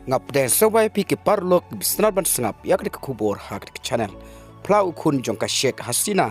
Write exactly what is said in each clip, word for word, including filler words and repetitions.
Nga pdiang sngewbha ïa phi ki paralok kiba sngewbha ban sngap ïa kane ka khubor ha kane ka channel. Phla u khun jong ka Sheikh Hasina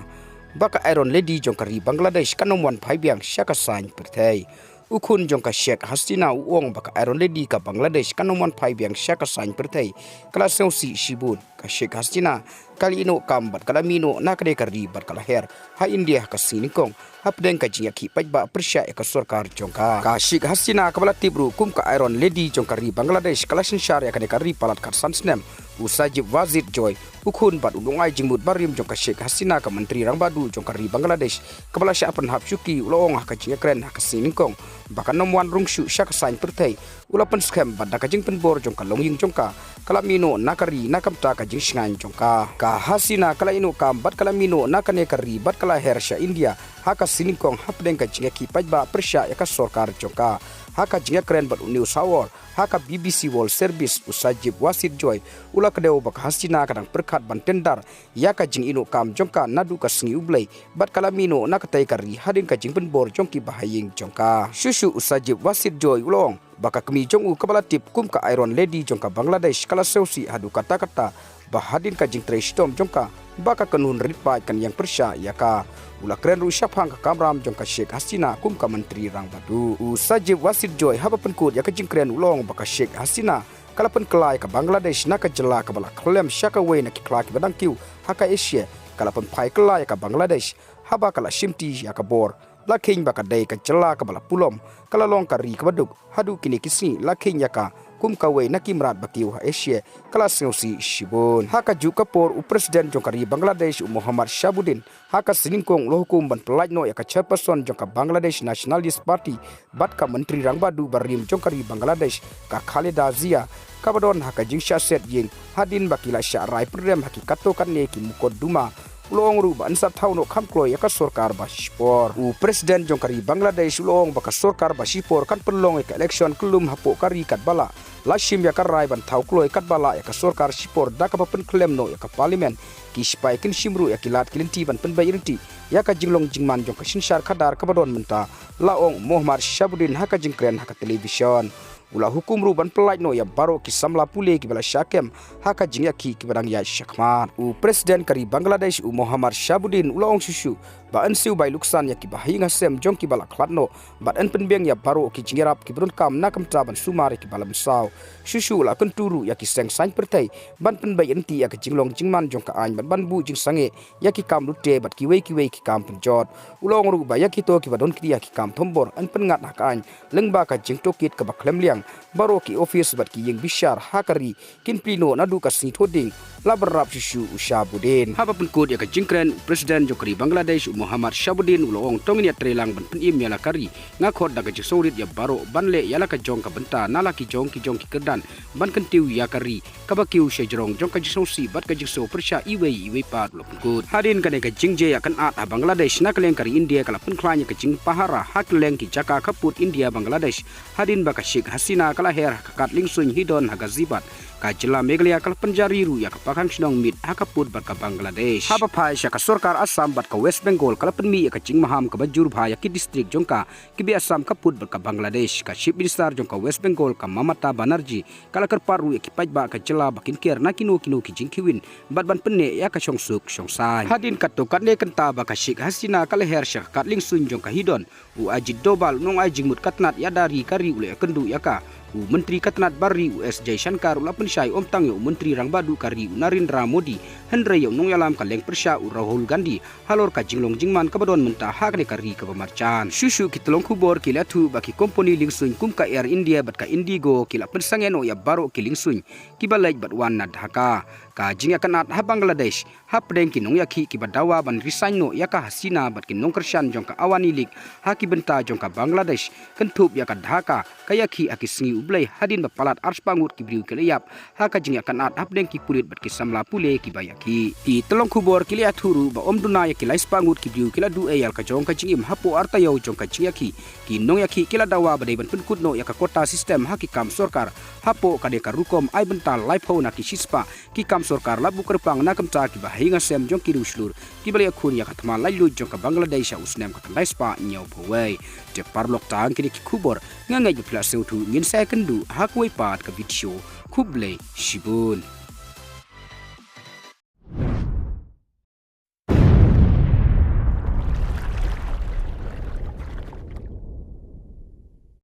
ba ka Iron Lady jong ka ri Bangladesh kan ym wan phai biang sha ka saiñ pyrthei. U khun jong ka Sheikh Hasina u ong ba ka Iron Lady ka Bangladesh kan ym wan phai biang sha ka saiñ pyrthei. Ka la sngewsih shibun. Ka Sheikh Hasina ka la ïeh noh kam bad ka la mih noh na kane ka ri bad ka la her ha India ha ka sngi nyngkong hapdeng ka jingïakhih paidbah pyrshah ïa ka sorkar jong ka. Ka Sheikh Hasina kaba la tip ruh kum ka Iron Lady jong ka ri Bangladesh ka la synshar ïa kane ka ri palat khatsan snem. U Sajib Wazir Joy, u khun bad u nongai jingmut barim jong ka Sheikh Hasina, ka Myntri Rangbah Duh jong ka ri Bangladesh kaba la shah pynhap shuki, u la ong ha ka jingïakren ha ka sngi nyngkong ba kan ym wan rung shuh sha ka saiñ pyrthei. U la pynskhem bad da ka jingpynbor jong ka longïing jong ka, ka la mih noh na ka ri na ka bynta ka jingshngaiñ jong ka. Ka Hasina ka la ïeh noh kam bad ka la mih noh na kane ka ri bad ka la her sha India ha ka sngi nyngkong hapdeng ka jingïakhih paidbah pyrshah ïa ka sorkar jong ka. Ha ka jingïakren bad u News Hour ha ka B B C World Service, u Sajib Wazir Joy u la kdew ba ka Hasina ka dang pyrkhat ban tender ïa ka jingïeh noh kam jong ka naduh ka sngi U Blei bad ka la mih noh na katei ka ri hadien ka jingpynbor jong ki bahaïing jong ka. Shuh shuh u Sajib Wazir Joy u la ong ba ka kmie jong u kaba la tip kum ka Iron Lady jong ka Bangladesh ka la sngewsih haduh katta katta ba hadien ka jingtrei shitom jong ka ba ka kynhun rit paid kan ïeng pyrshah ïa ka. U la kren ruh shaphang ka kamram jong ka Sheikh Hasina kum ka Myntri Rangbah Duh. U Sajib Wazir Joy haba pynkut ïa ka jingkren u la ong ba ka Sheikh Hasina ka la pynkylla ïa ka Bangladesh na ka jylla kaba la khlem sha kawei na ki khla kiba dang kiew ha ka Asia. Ka la pynphai kylla ïa ka Bangladesh haba ka la shimti ïa ka bor. La kheiñ ba ka dei ka jylla kaba la pulom, ka la long ka ri kaba duk. Haduh kine ki sngi la kheiñ ïa ka kum kawei na ki mrad ba kiew ha Asia. Ka la sngewsih shibun. Ha kajuh ka por u President jong ka ri Bangladesh u Muhammad Shahabuddin ha ka sngi nyngkong u la hukum ban pyllait noh ïa ka Chairperson jong ka Bangladesh Nationalist Party bad ka Myntri Rangbah Duh barim jong ka ri Bangladesh, ka Khaleda Zia, kaba don ha ka jingshah set ïing hadien ba ki la shah rai pynrem ha ki katto katne ki mukotduma. U la ong ruh ba yn sa thaw noh kham kloi ïa ka sorkar ba shipor. U President jong ka ri Bangladesh u la ong ba ka sorkar ba shipor kan pynlong ïa ka election kyllum hapoh ka ri katba lah. La shim ïa ka rai ban thaw kloi katba lah ïa ka sorkar shipor da kaba pynkhlem noh ïa ka Parliament. Ki sipai kin shim ruh ïa ki lad ki lynti ban pynbeit ryntih ïa ka jinglong jingman jong ka synshar khadar kaba don mynta, la ong Muhammad Shahabuddin ha ka jingkren ha ka television. U la hukum ruh ban pyllait noh ïa baroh ki samla pule kiba la shah kem ha ka jingïakhih kiba dang ïaid shakhmat. U President ka ri Bangladesh u Muhammad Shahabuddin u la ong shuh shuh ba yn siew bai luksan ïa ki bahaïing hasem jong kiba la khlad noh bad yn pynbiang ïa baroh ki jingïarap kiba donkam na ka bynta ban sumar ïa kiba la mynsaw. Shuh shuh u la kyntu ruh ïa ki seng saiñ pyrthei ban pynbeit ryntih ïa ka jinglong jingman jong ka aiñ bad ban buh jingsangeh ïa ki kam lute bad kiwei kiwei ki kam pynjot. U la ong ruh ba ïa kito kiba don kti ha ki kam thombor yn pynngat ha ka aiñ lyngba ka jingtohkit kaba khlem liang. Baroh ki office bad ki ïing bishar ha ka ri kin plie noh naduh ka sngi Thohdieng, la bynrap shuh shuh u Shahabuddin. Haba pynkut ïa ka jingkren u President jong ka ri Bangladesh u Muhammad Shahabuddin u la ong, to ngin ïatreilang ban pynim ïa la ka ri. Nga khot da ka jingsngewrit ïa baroh ban leh ïa la ka jong ka bynta na la ki jong ki jong ki kyrdan ban kyntiew ïa ka ri kaba kiew sha jrong jong ka jingsngewsih bad ka jingsngew pyrshah iwei iwei pat, u la pynkut. Hadien kane ka jingjia ïakynad ha Bangladesh, na ka liang ka ri India ka la pynkhlaiñ ïa ka jingpahara ha kylleng ki jaka khappud India Bangladesh hadien ba ka Sheikh Hasina ka la her ha ka kad liengsuiñ Hidon ha Ghazipur, ka jylla Meghalaya, ka la pynjari ruh ïa ka pakhang shnong miet ha khappud bad ka Bangladesh. Haba phai sha ka sorkar Assam bad ka West Bengal, ka la pynmih ïa ka jingmaham kaba jur bha ïa ki district jong ka kiba Assam khappud bad ka Bangladesh. Ka Chief Minister jong ka West Bengal, ka Mamata Banerjee, ka la kyrpad ruh ïa ki paidbah ka jylla ba kin kiar na kino kino ki jingkhwin bad ban pynneh ïa ka shongsuk shongsaiñ. Hadien katto katne kynta ba ka Sheikh Hasina ka la her sha ka kad liengsuiñ jong ka Hidon, u Ajit Doval, u nongai jingmut ka tnat ïada ri ka ri, u la ïakynduh ïa ka. U Myntri ka tnat bar ri u S Jaishankar u la pynshai ym tang ïa u Myntri Rangbah Duh ka ri u Narendra Modi, hynrei ïa u nongïalam ka leng pyrshah u Rahul Gandhi halor ka jinglong jingman kaba don mynta ha kane ka ri kaba marjan. Shuh shuh ki tyllong khubor ki la ïathuh ba ki kompani liengsuiñ kum ka Air India bad ka Indigo ki la pynsangeh noh ïa baroh ki liengsuiñ kiba leit bad wan na Dhaka. Ka jingïakynad ha Bangladesh hapdeng ki nongïakhih kiba dawa ban resign noh ïa ka Hasina bad ki nongkyrshan jong ka Awami League ha ki bynta jong ka Bangladesh, kynthup ïa ka Dhaka, ka ïakhih ha ki sngi U Blei hadien ba palat arspah ngut ki briew ki la ïap ha ka jingïakynad hapdeng ki pulit bad ki samla pule kiba ïakhih. Ki tyllong khubor ki la ïathuh ruh ba ym duna ïa ki laispah ngut ki briew ki la duh ei ïa la ka jong ka jingim hapoh artaïew jong ka jingïakhih. Ki nongïakhih ki la dawa ba dei ban pynkut noh ïa ka quota system ha ki kam sorkar. Hapoh kane ka rukom, ai bynta laiphew na ki shispah ki kam sorkar la buh kyrpang na ka bynta ki bahaïing hasem jong ki riewshlur kiba la ïakhun ïa ka thma laitluid jong ka Bangladesh ha u snem khatlaispah hynñiewphew wei. Te paralok, tang kine ki khubor, nga ngeit ba phi la sngewthuh, ngin sa ïakynduh ha kawei pat ka video. Khublei shibun.